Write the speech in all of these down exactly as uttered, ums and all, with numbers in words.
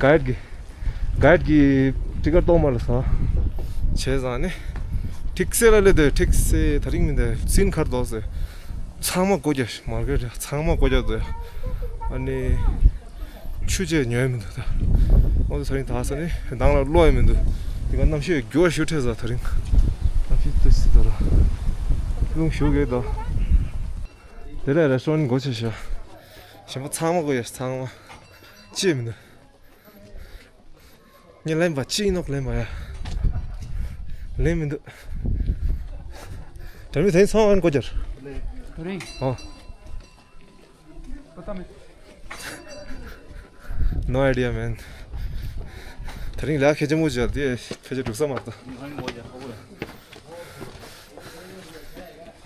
གའིཌ་གི་གའིཌ་གི་ཊི་ཀེཊ་གཏོང་མ་ལ་ས། བྱས་ཙང་ནི་ཊེག་སི་ལ་སླེབས་དུས་ཊེག་སི་དེ་རིང་མི་འདུག་སིན་ཁར་འདུག་ཟེར། ཚང་མ་སྒོ་རྒྱག་མར་ཀེཊ་ཚང་མ་སྒོ་རྒྱག་འདུག་ཨ་ནི་ཆུ་ཆེ་ཉོས་མི་འདུག་ད། ཨོ་དེ་རིང་ད་ས་ནི་མདང་ལ་གློག་ཡང་མི་འདུག་དེ་ག་གནམ་གཤིས་འགྱུར་བ་ཞིག་འཕྲད་ས་དེ་རིང་། གནམ་གཤིས་ཏོག་ཙམ་ད་ར་རླུང་ཞུགས་གི་འདུག་དེ་ལས་རེ་སི་ཊོ་རན་སྒོ་ཕྱེ་ཤག་གཞན་པ་ཚང་མ་སྒོ་ཡོད། ཚང་མ་ཅི་མི་འདུག་ངས་ལེན་པ་ཅི་ཡིན་ནོག་ལེན་པ་ཡ། ལེན་མི་འདུག་དྲ་མིག་དེང་སང་ཨན་གོ་ཅར། དེ་རིང་། ཨོ། No idea, man. དེ་རིང་ལ་ཁེ་ཆེན་མོ་བྱས་དེ་ཕལ་ཆེར་འགྲུབ་ས་མ་རེད།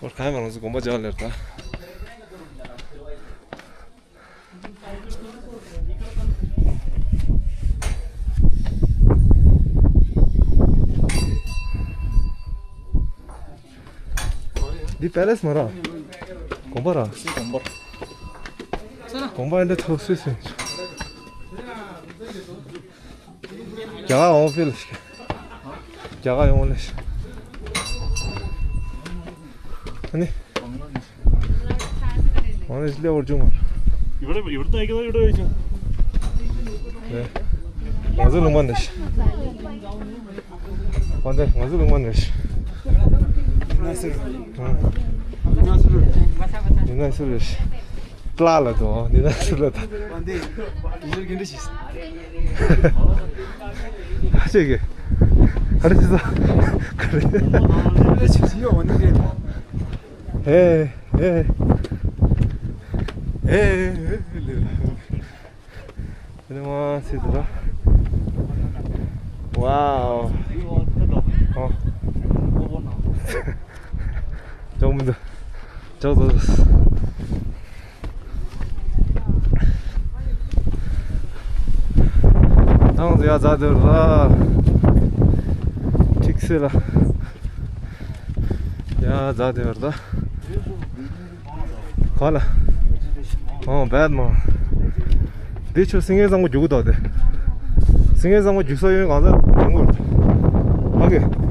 ཨོ་གང་ཡང་མ་རུང་ཚོ་དགོངས་པ་འཇགས་ལེར་ད། འདི་པེ་ལེ་སི་མ་ར། དགོན་པ་ར། དགོན་པ། དགོན་པ་འདི་ཐོག་སུས་སུས། རྒྱ་གར་ཡོང་ཕེ་ལ་ཞིག་རྒྱ་གར་ཡོང་ལེ་ཞིག་ཨ་ནི། ཨ་ནི་སླེ་བར་བྱུང་བ། ཡོད་རེད། ཡོད་རེད། ད་ཡི་གེ་ཡོད་རེད། ང་ཚོ་ལུང་པ་འདི་ཞིག་ཨ་ནི་ང་ཚོ་ལུང་པ་འདི་ཞིག་ཡིན་ན་སུ་རེད། ཡིན་ན་སུ་རེད། ཀླ་ལ་དོ། འདི་ན་སུ་ལ་དོ། ཨ་འདི། དེ་ཚོར་གྱིན་འདྲི་ཞིག་ཨ་ཅེ་གི་ཨ་རེ་ཅི་ས་ག་རེ། ཨེ་ཅི་ཞིག་ཡོད་འོ་འདི་རེད། ཨེ་ཨེ་ཨེ་ཨེ་ལེ། ཨེ་མ་སི་དུ་ར། ཝའོ། ཨོ། ཅོག་མི་འདུག་ཅོག་ཏུ། ཏང་ཟེར་ཡ་ཛ་དེ་ར། ཐིག་སེ་ལ། ཡ་ཛ་དེ་ར་ད། ག་ལ། ཨོ་བད་མ། འདི་ཆུ་སིང་ངེ་བཟང་པོ་རྒྱུག་གི་འདུག་དེ། སིང་ངེ་བཟང་པོ་རྒྱུག་ས་ཡོད་གང་ས་དེ་ངོར། ཨོ་ཀེ།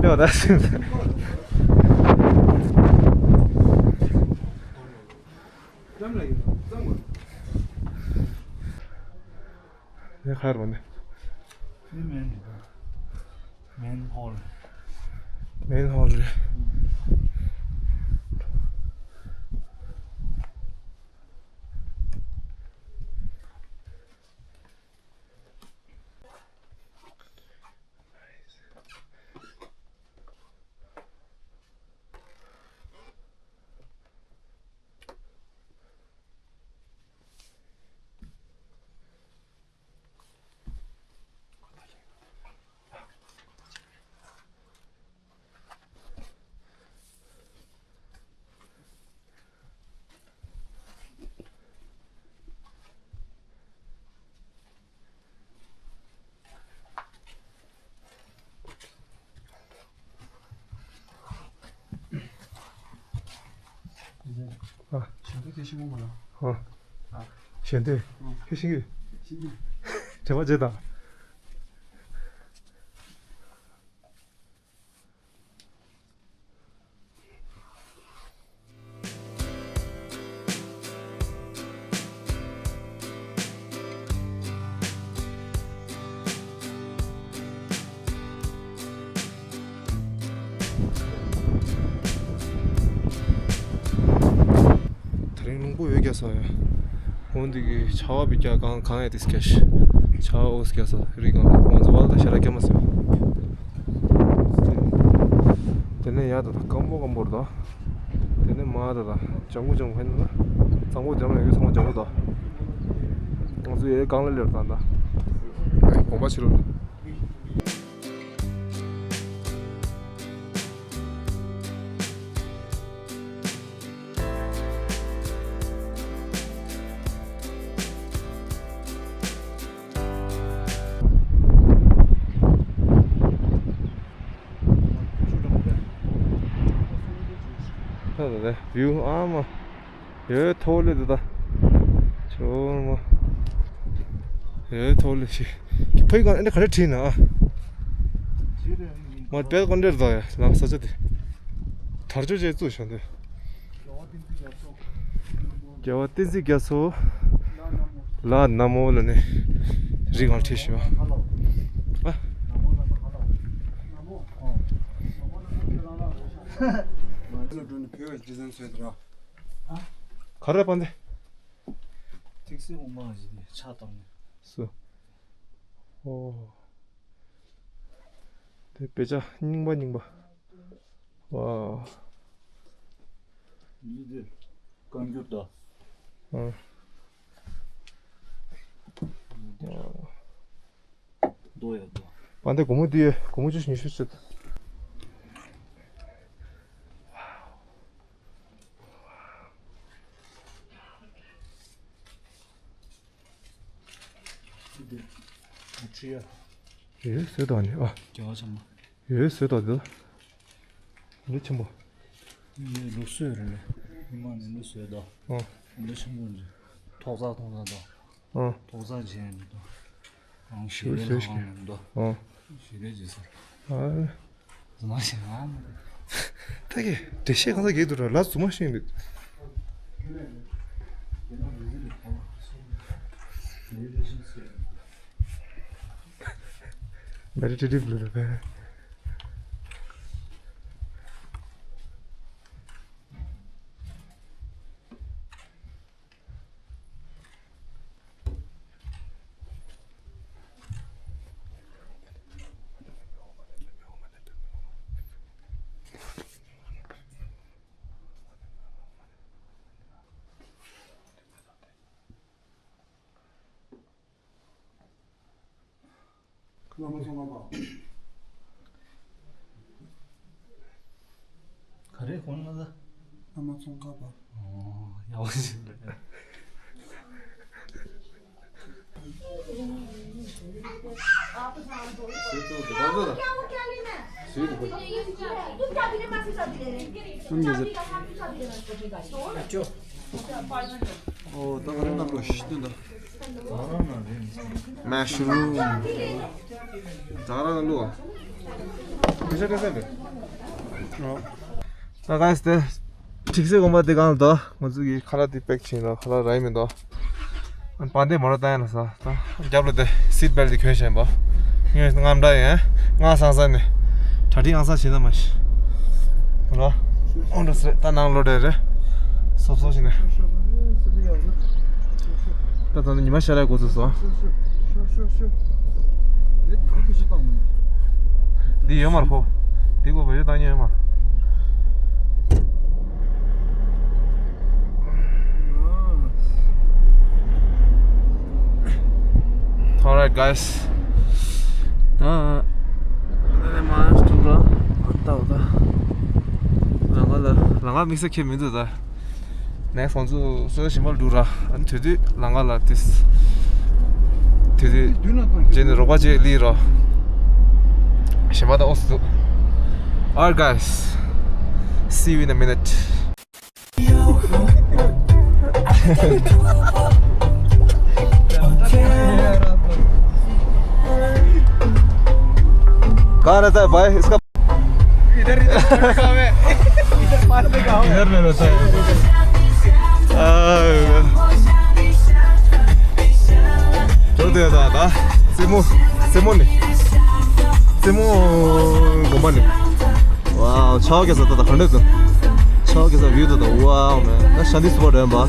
ཡོད་ད་སིང་། ནས་ཁར་བ་ནས། ནི་མེན་རེད། མེན་ཧོལ། མེན་ཧོལ་རེད། ཨ། ཞལ་འདོན་ཁྱེར་ཤེས་ཀྱི་མ་རེད། ཨ། ཞལ་འདོན་ཨ། ཁྱེར་ཤེས་ཀྱི། ཤེས་ཀྱི། དྲི་བ་བྱེད་དང་། དེ་རིང་རླུང་བུ་འོད་རྒྱག་ས་ཡ། འོ་འདི་གི་ཆར་པ་བི་རྒྱག་གང་གང་ཡ་དེ་སྐྱ་ཤི། ཆར་པ་འོ་སྐྱ་ས་རི་གང་ལ་ང་ཚོ་བལ་ད་ཞེ་དྲག་སྐྱ་མ་སོང་། དེ་ནས་ཡ་ད་ད་སྐམ་པོ་སྐམ་པོ་རེད་ད། དེ་ནས་མ་ད་ད་ལྗང་གུ་ལྗང་གུ་ཕན་ན་གཙང་པོ་ལྗང་ལ་ཡོད་ཚང་མ་ལྗང་གུ་ད། ང་ཚོ་ཡའི་སྒང་ལ་སླེབས་ད་ད། དགོངས་པ་ཕྱི་ལོགས་ལ། ད་ད་ད་བིའུ་ཨ་མ། ཡོད་མཐོ་ལེ་དེ་ད། ཨོ་མ། ཨེ་ཐོག་ལེ་ཤི། ཕའི་གང་ཨེ་ག་རེ་བྲིས་ན་ཨ། མ་དཔེ་ཀོན་འདྲེར་དོ་ཡ་ལག་ས་ཆ་དེ། དར་ལྕོག་ཅེས་བཙུགས་བཞག་འདུག་རྒྱལ་བ་བསྟན་འཛིན་རྒྱ་མཚོ་ལ་ན་མོ་ལ་ནི་རིགས་ང་ཁྲིད་ཤོག་ཨ། ག་རེ་པ་འདི། ཐིག་སེ་འོ་མ་ཞིག་ནི་ཆ་བཏང་ནས། སུ། ཨོ། དེ་དཔེ་ཆ་རྙིང་པ་རྙིང་པ། ཝའོ། འདི་དེ་བཀའ་འགྱུར་དང་། ཨང་། འདི་དེ་རྡོ་ཡ་རྡོ། པ་འདི་སྒོར་མོ་འདི་ཡོད། སྒོར་མོ་བཅུ་ཉི་ཤུ་ཅིག་འདི་ཁྲི་ཡ། ཡོད་ཟེར་དང་ནི་ཨ། རྒྱལ་བ་ཆེན་པོ། ཡོད་ཟེར་དང་འདི། འདི་ཆེན་པོ། འདི་ལུགས་སྲོལ་རེད་ལེ། ཉི་མ་ནི་ལུགས་སྲོལ་དང་། ཨ། འདི་ཆེན་པོ་འདི། ཐོག་ས་ཐོག་ས་དང་། ཨ། ཐོག་ས་བྱས་ནས་དང་། རང་ཞི་བའི་ལྷ་ཁང་ནས་དང་། ཨ། ཞི་བའི་རྗེས་སུ། ཨ། ཟ་མ་ཞིག་ང་། ད་གི་འགྲེལ་བཤད་གང་ཟག་གིས་འདུག་ར་ལ་ཟུ་མ་ཤེས་འདུག་མེ་རི་ཊི་ཊི་བྷུ་ལུ་རེད་པས། བླ་མ་ཙོང་ཁ་པ། ག་རེ་གོང་ན་ད། བླ་མ་ཙོང་ཁ་པ། ཨོ། ཡག་པོ་ཞིག་རེད། ཨོ་ད་ག་རེ་གནང་རོགས་ཞིག་སྟོན་དང་། མ་ཤུ་རུམ། ད་ག་རང་ལོ། ཁ་ཤས་ཁ་ཤས་རེད། ཨོ། ད་ག་སྟེ། ཁྲིག་སེ་གོམ་པ་དེ་གང་ལ་དོ། ང་ཚོ་གི་ཁ་ལག་དེ་པེག་བྱིན་ལ་ཁ་ལག་ར་ཡི་མི་འདུག་ཨ་པ་འདེ་མོ་ར་ཏང་ཡ་ལ་ས། ད་རྒྱབ་ལ་དེ་སིཊ་བེལ་དེ་གྱོན་བཞིན་པ། ངས་རྔམ་འདྲ་ཡིན། ང་སང་སང་ནས། གྲ་སྒྲིག་ཨང་སང་བྱེད་ན་མ་ཤི། རོ། ཨོ་འདྲ་སེ་ད་ནང་ལོ་འདྲ་རེད། སོབ་སོབ་བྱེད་ན། ད་ད་ནི་ཉི་མ་ཤར་ཡ་འགོ་ཚུགས་སོང་། འདི་ཡོད་མ་རེད་ཁོ། འདི་གོ་བེད་སྤྱོད་བཏང་མྱོང་ཡོད་མ། Alright guys. ད་ད་ནས་མར་འགྲོ་ར། ཨ་ད་འོ་ད། ལང་ཀ་ལ་ལང་ཀ་དམིགས་བསལ་ཁྱད་མི་འདུག་ད། ནེགསི་ང་ཚོ་སོ་ཞིམ་པོ་འགྲོ་ར། ཨ་ནི་དུས་དུས་ལང་ཀ་ལ་ཏིས། དུས་དུས་རྗེས་ནས་རོགས་པ་བྱེད་ལི་རོ། ཞིམ་པ་ད་ཨོ་སི་འདུག Alright guys. See you in a minute. कहाँ रहता है भाई इसका? इधर, इधर बैठा हुआ है। इधर पास में कहाँ? इधर में रहता है। ད་ད་ད་སེ་མོ་སེ་མོ་ནི་སེ་མོ་གོམ་པ་ནི། Wow, ཆའོ་གེ་ས་ད་ད་ག་འདྲ་འདུག་ཆའོ་གེ་ས་བིའུ་ད་ད། Wow man, ད་ཤཱན་ཏི་སི་པོཊ་རེད་པ།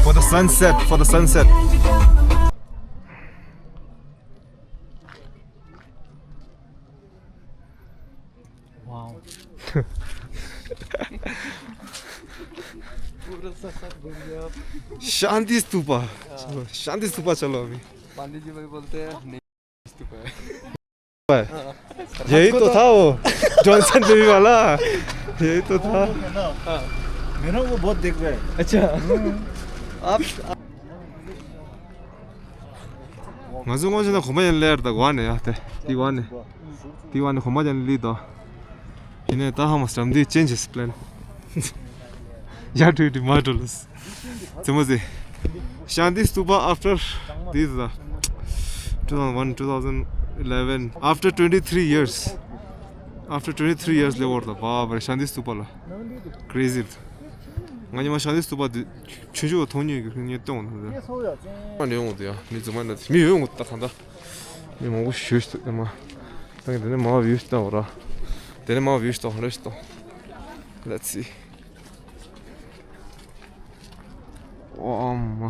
For the sunset, for the sunset. Wow. पूरा सनसेट घूम गया आप। शांति स्तूपा। चलो, शांति स्तूपा चलो अभी। पांडे जी भाई बोलते हैं, नहीं। यही तो था वो, जॉनसन बेबी वाला। यही तो था। हाँ, मैंने वो बहुत देख रहा है। अच्छा। आप ང་ཚོ་སྔོན་ཆད་ན་གོམ་པ་ཡན་ལེར་དང་གོ་ནས་ཡ་དེ་དེ་གོ་ནས་དེ་གོ་ནས་གོམ་པ་ཡན་ལེ་དང་། ཡིན་ནས་ད་ཧ་མ་སི་ཏྲམ་དེ་ཅེན་ཇི་སི་པི་ལན། ཡ་ཊུ་ཡི་ཊི་མ་ཊུ་ལུ་སི། ཙི་མོ་ཟེ། Shanti Stupa after this, uh, two thousand one, two thousand eleven, after twenty-three years. After twenty-three years, སླེབས་ཡོད་རེད་ད། བ་བ་Shanti Stupa ལ། Crazy རེད། ང་ཉི་མ་Shanti Stupa དེ་ཆུང་ཆུང་མཐོང་མྱོང་གི། ངས་སྟོན་འོང་ད། མ་ནས་ཡོང་འོང་དེ་ཡ། མི་རྫུན་མ་ན་དེ་མི་ཡོད་འོང་ད་གང་ད། མི་མང་པོ་ཞིག་ཞུ་ཞིག་ད་མ། ད་གི་དེ་ནས་མ་བ་view ཞིག་ད་འོ་ར། དེ་ནས་མ་བ་view ཞིག་ད་འོ་ར་ཞིག་ད། Let's see. ཨོ་མ།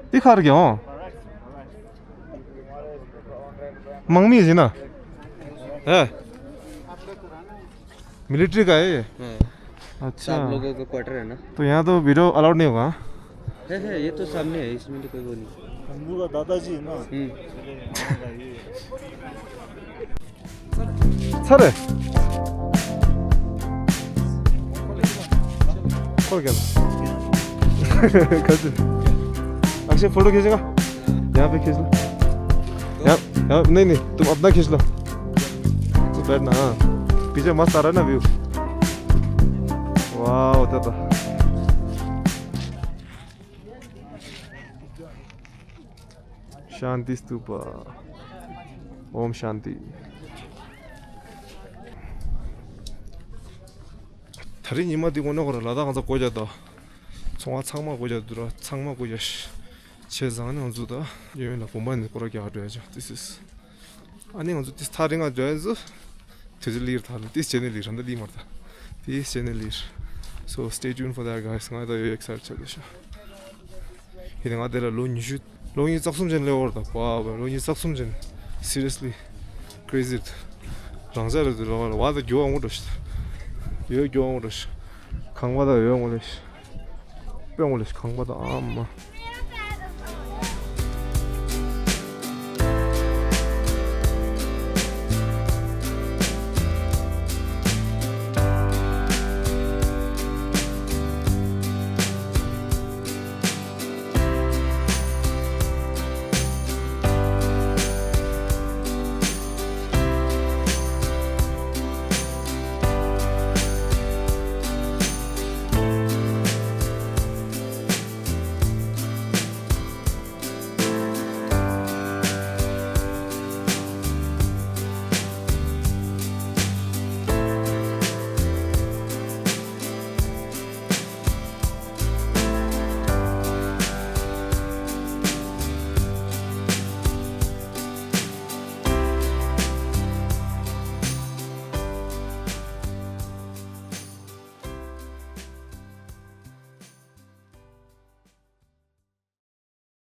འདི་ག་རེ་གྱོང་། དམག་མི་ཟིན་ན། ཨེ། मिलिट्री का है ये? हाँ। अच्छा। सब लोगों का क्वार्टर है ना। तो यहाँ तो वीडियो अलाउड नहीं होगा? है, है, ये तो सामने है, इसमें तो कोई वो नहीं। हम लोग का दादाजी है ना। हम्म। चले, हमारा ये है। सर है। खोल क्या? कैसे? अक्षय, फोटो खींचेगा? यहाँ पे खींच लो। यहाँ, यहाँ, नहीं, नहीं, तुम अपना खींच लो। तो बैठना, हाँ। पीछे मस्त आ रहा है ना व्यू। वाह, होता था। शांति स्तूपा। ओम शांति। ད་རིང་ཉི་མ་འདི་དངོས་གནས་ཁོ་རང་ལ་དྭགས་ང་ཚོ་སྐོར་རྒྱག་དང་། ཚོང་ཁང་ཚང་མ་སྐོར་རྒྱག་འདུག་ར། ཚང་མ་སྐོར་རྒྱག་བྱས་ཙང་ནི་ང་ཚོ་ད་ཡོན་ཡོན་ལ་བུམ་པ་ནས་སྐོར་ར་རྒྱག་འགྲོ་ཡ་ཅོ། This is. ཨ་ནི་ང་ཚོ་ཏིས་ཐག་རིང་ང་འགྲོ་ཡ་ཚོ། དུས་ཚོད་ལིར་ཐག་ལ་ཏིས་བྱས་ནས་ལིར་ར་འདི་ལི་མར་ད། ཏིས་བྱས་ནས་ལིར། So stay tuned for that, guys. ང་ད་ཡོད་excited ཆགས་ཤག་ཡིན་ནའི་ང་དེ་ལ་ལོ་ཉི་ཤུ། ལོ་ཉི་ཤུ་རྩ་གསུམ་ཅན་སླེབས་ཡོད་རེད་ད། བ་བ་ལོ་ཉི་ཤུ་རྩ་གསུམ་ཅན། Seriously crazy རེད། རང་ཅག་རེད་འདུག་ལ་བ་ད་རྒྱུ་བ་ངོ་འགྲོ་ཤི། ཡོད་རྒྱུ་བ་ངོ་འགྲོ་ཤི། ཁང་པ་ད་ཡོད་ངོ་ལེ་ཤི། དཔེ་ངོ་ལེ་ཤི་ཁང་པ་ད་ཨ་མ།